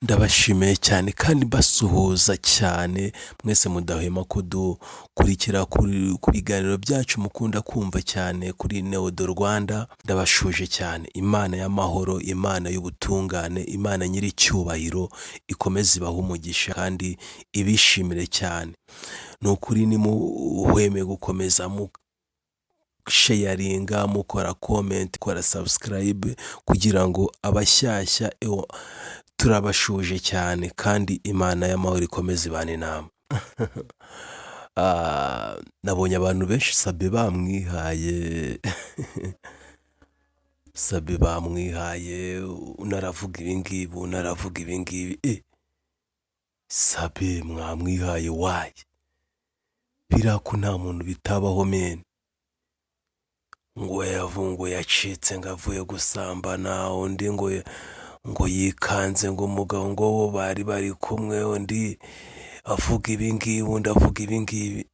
Ndabashimiye cyane kandi mbasuhuza cyane mwese mudahwema kudukurikira ku biganiro byacu mukunda kumva cyane kuri Neodo Rwanda. Ndabashuje cyane. Imana y'amahoro, Imana y'ubutungane, Imana nyir'icyubahiro ikomeze ibahe umugisha kandi ibishimire cyane. Ni ukuri nimuhweme gukomeza musharinga, mukora comment, mukora subscribe kugira ngo abashyashya turabashuje cyane kandi Imana y'amahoro ikomeze ibane namwe. Nabonye abantu benshi Sabe bamwihaye, Sabe bamwihaye, uno aravuga ibi ngibi, uno aravuga ibi ngibi, Sabe mwamwihaye why? Biriya ko nta muntu bitabaho man. Ngo ngo yacitse ngo avuye gusambana, undi ngo yikanze ngo umugabo ngo bo bari bari kumwe, undi avuga ibi ngibi, undi avuga ibi ngibi.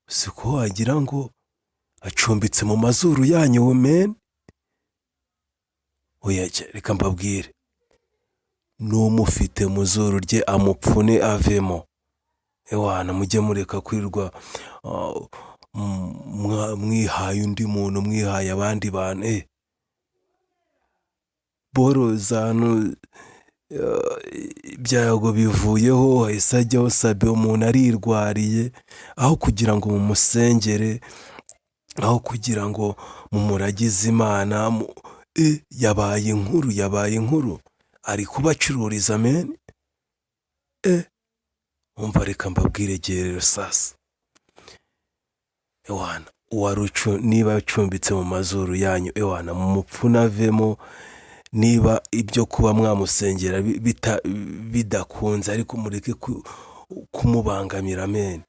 Siko wagira ngo acumbitse mu mazuru yanyu man? Oya reka mbabwire, n'umufite mu zuru rye amupfune avemo. Ewana mujye mureka kwirirwa mwihaye undi muntu, mwihaye abandi bantu. Boro zanu ibyago bivuyeho hahise hajyaho Sabe, umuntu arirwariye, aho kugira ngo mumusengere, aho kugira ngo mumuragize Imana, yabaye inkuru, yabaye inkuru, ari kubacururiza man. Umva reka mbabwire rero sasa, ewana niba acumbitse mu mazuru yanyu, ewana mumupfune avemo. Niba ibyo kuba mwamusengera bidakunze, ariko mureke kumubangamira man,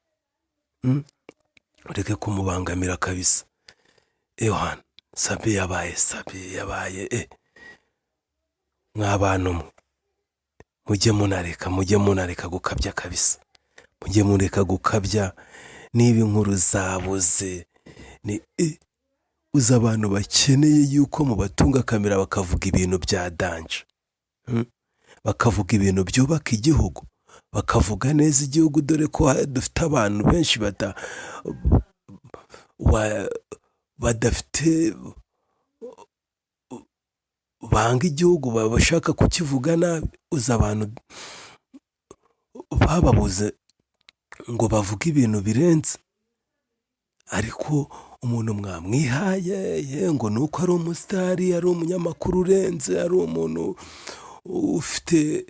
mureke kumubangamira kabisa. Ewana Sabe yabaye, Sabe yabaye, mwa bantu mwe mujye munareka, mujye munareka gukabya kabisa, mujye mureka gukabya. Niba inkuru zabuze, ni uzi abantu bakeneye yuko mubatunga kamera bakavuga ibintu bya danger, bakavuga ibintu byubaka igihugu, bakavuga neza igihugu, dore ko dufite abantu benshi badafite, banga igihugu, bashaka kukivuga nabi. Uzi abantu bababuze ngo bavuge ibintu birenze, ariko umuntu mwamwihaye ngo ni uko ari umusitari, ari umunyamakuru urenze, ari umuntu ufite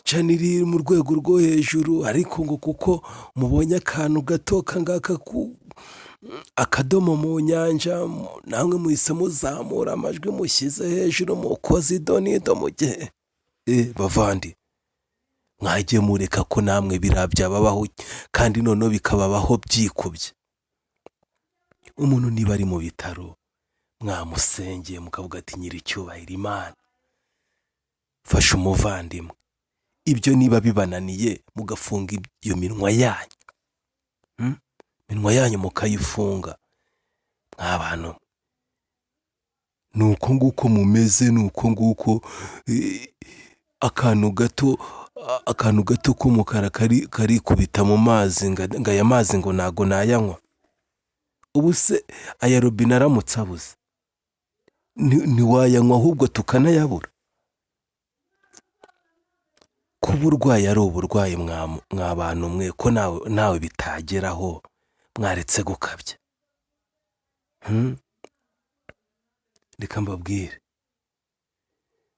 channel iri mu rwego rwo hejuru, ariko ngo kuko mubonye akantu gato kangaka, akadomo mu nyanja, namwe muhise muzamura amajwi, mushyize hejuru, mukoze idonido mu gihe. Bavandi, mwagiye mureka ko namwe biriya byababaho, kandi noneho bikababaho byikubye. Umuntu niba ari mu bitaro, mwamusengeye mukavuga ati: "Nyiricyubahiro Imana, fasha umuvandimwe." Ibyo niba bibananiye, mugafunga iyo minwa yanyu, iminwa yanyu mukayifunga. Mwa bantu, ni uko nguko mumeze, ni uko nguko. Akantu gato, akantu gato k'umukara karikubita mu mazi, ngo aya mazi ngo ntago nayanywa. Ubu se aya robine aramutse abuze, ntiwayanywa ahubwo tukanayabura? Kuba urwaye ari uburwayi, mwa bantu mwe, ko nawe bitageraho, mwaretse gukabya? Reka mbabwire,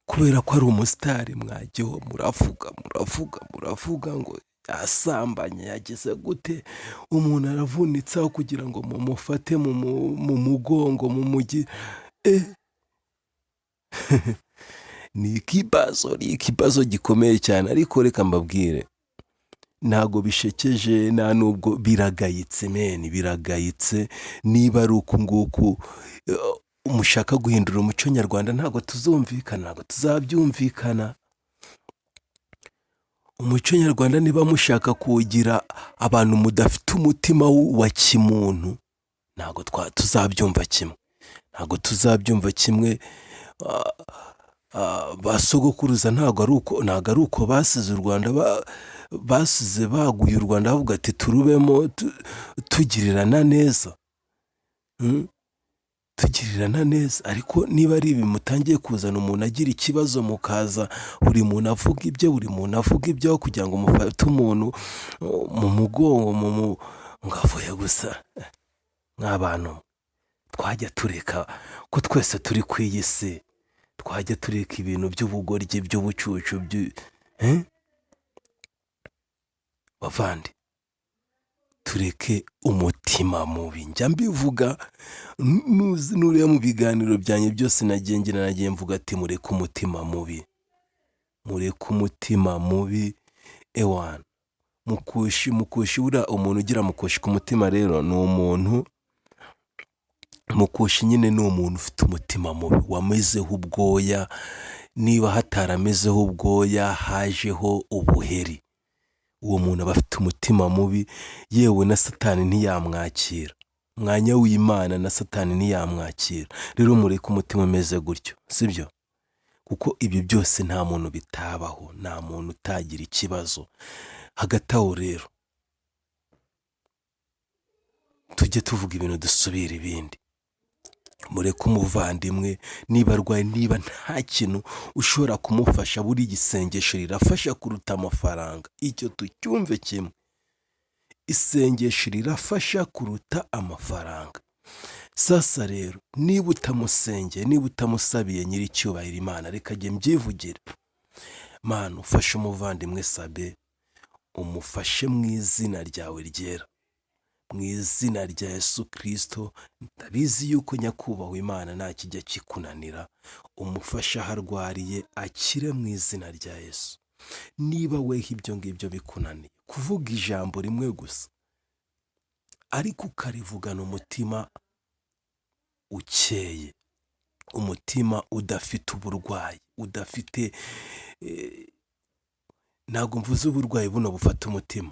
kubera ko ari umusitari mwajyaho muravuga, muravuga, muravuga ngo yasambanye, yagize gute, umuntu aravunitse, aho kugira ngo mumufate mu mugongo mumugi. Ni ikibazo, ni ikibazo gikomeye cyane. Ariko reka mbabwire, ntabwo bishekeje, nta nubwo biragayitse man, biragayitse. Niba ari uku nguku mushaka guhindura umuco nyarwanda, ntabwo tuzumvikana, ntabwo tuzabyumvikana. Umuco nyarwanda niba mushaka kuwugira abantu mudafite umutima wa kimuntu, ntabwo tuzabyumva kimwe, ntabwo tuzabyumva kimwe. Ba sogokuruza ntabwo ari uko basize u Rwanda, basize baguye u Rwanda bavuga ati turubemo tugirirana neza, tugirirana neza. Ariko niba ari ibi mutangiye kuzana umuntu agira ikibazo, mukaza buri muntu avuga ibye, buri muntu avuga ibyo, kugira ngo mufate umuntu mu mugongo ngo avuye gusa. Nk'abantu twajya tureka ko twese turi ku iyi si, twajya tureka ibintu by'ubugoryi, by'ubucucu, bavandi, tureke umutima mubi. Njya mbivuga, nuriya mu biganiro byanjye byose nagiye ngira, nagiye mvuga ati mureke umutima mubi, mureke umutima mubi. Ewana mukushi, mukushi, buriya umuntu ugira mukushi ku mutima rero ni umuntu mukushi nyine, ni umuntu ufite umutima mubi wamezeho ubwoya. Niba hataramezeho ubwoya hajeho ubuheri, uwo muntu aba afite umutima mubi. Yewe na Satani ntiyamwakira, umwanya w'Imana na Satani ntiyamwakira. Rero mureke umutima umeze gutyo, sibyo? Kuko ibyo byose nta muntu bitabaho, nta muntu utagira ikibazo. Hagati aho rero tujye tuvuga ibintu dusubira ibindi. Mureke umuvandimwe niba arwaye, niba nta kintu ushobora kumufasha, buriya isengesho rirafasha kuruta amafaranga. Icyo tucyumve kimwe, isengesho rirafasha kuruta amafaranga. Sasa rero niba utamusengeye, niba utamusabiye nyiricyubahiro Imana, reka njye mbyivugire. Mana, ufashe umuvandimwe Sabe, umufashe mu izina ryawe ryera, mu izina rya Yesu Kirisito. Ndabizi yuko nyakubahwa Imana nta kijya kikunanira, umufashe aho arwariye akire mu izina rya Yesu. Niba weho ibyo ngibyo bikunaniye, kuvuga ijambo rimwe gusa ariko ukarivugana umutima ukeye, umutima udafite uburwayi, udafite, ntabwo mvuze uburwayi buno bufata umutima,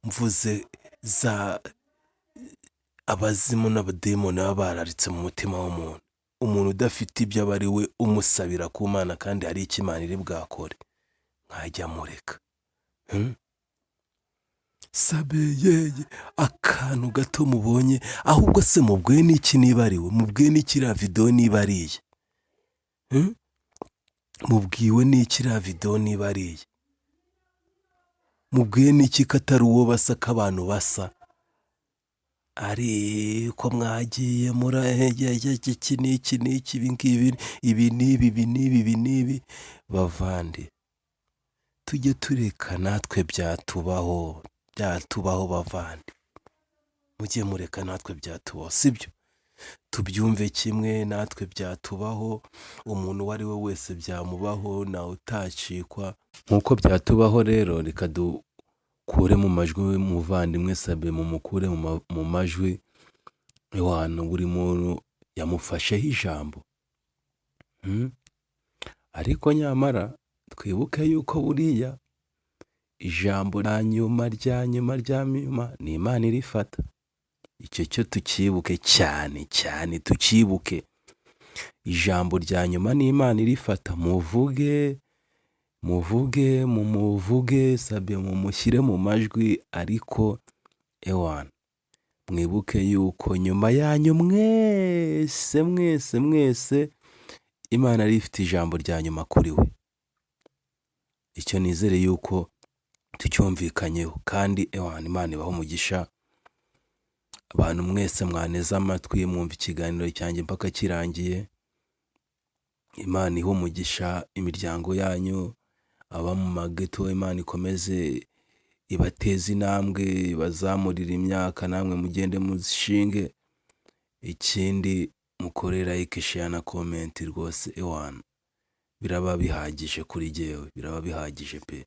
mvuze za abazimu n'abadayimoni baba bararitse mu mutima w'umuntu. Umuntu udafite ibyo aba ari we umusabira ku Mana, kandi hari icyo Imana iri bwakore, mwajya mureka. Sabe yeye akantu gato mubonye, ahubwo se mubwiwe n'iki niba ari we? Mubwiwe n'iki iriya videwo niba ari iye? Mubwiwe n'iki iriya videwo niba ari iye? Mubwiwe n'iki ko atari uwo basa, ko abantu basa? Ariko mwagiye murahegeye iki n'iki n'iki, ibi ngibi, ibi n'ibi, ibi n'ibi, ibi n'ibi. Bavandi, tujye tureka natwe byatubaho, byatubaho bavandi, mujye mureka natwe byatubaho, sibyo? Tubyumve kimwe, natwe byatubaho, umuntu uwo ari we wese byamubaho, ntawe utacikwa. Nk'uko byatubaho rero, reka dukure mu majwi umuvandimwe Sabe, mumukure mu majwi. Ewana buri muntu yamufasheho ijambo. Ariko nyamara twibuke yuko buriya ijambo rya nyuma, rya nyuma, rya nyuma ni Imana irifata. Icyo cyo tucyibuke cyane cyane, tucyibuke. Ijambo rya nyuma ni Imana irifata. Muvuge, muvuge, mumuvuge Sabe, mumushyire mu majwi, ariko ewana mwibuke yuko nyuma yanyu mwese, mwese, mwese, Imana ariyo ifite ijambo rya nyuma kuri we. Icyo nizere yuko tucyumvikanyeho, kandi ewana Imana ibahe umugisha. Abantu mwese mwaneze amatwi mwumva ikiganiro cyanjye mpaka kirangiye, Imana ihe umugisha imiryango yanyu, aba mu mageto Imana ikomeze ibateze intambwe, ibazamurire imyaka, namwe mugende muzishinge. Ikindi mukore like, share na comment rwose, ewana biraba bihagije kuri jyewe, biraba bihagije pe.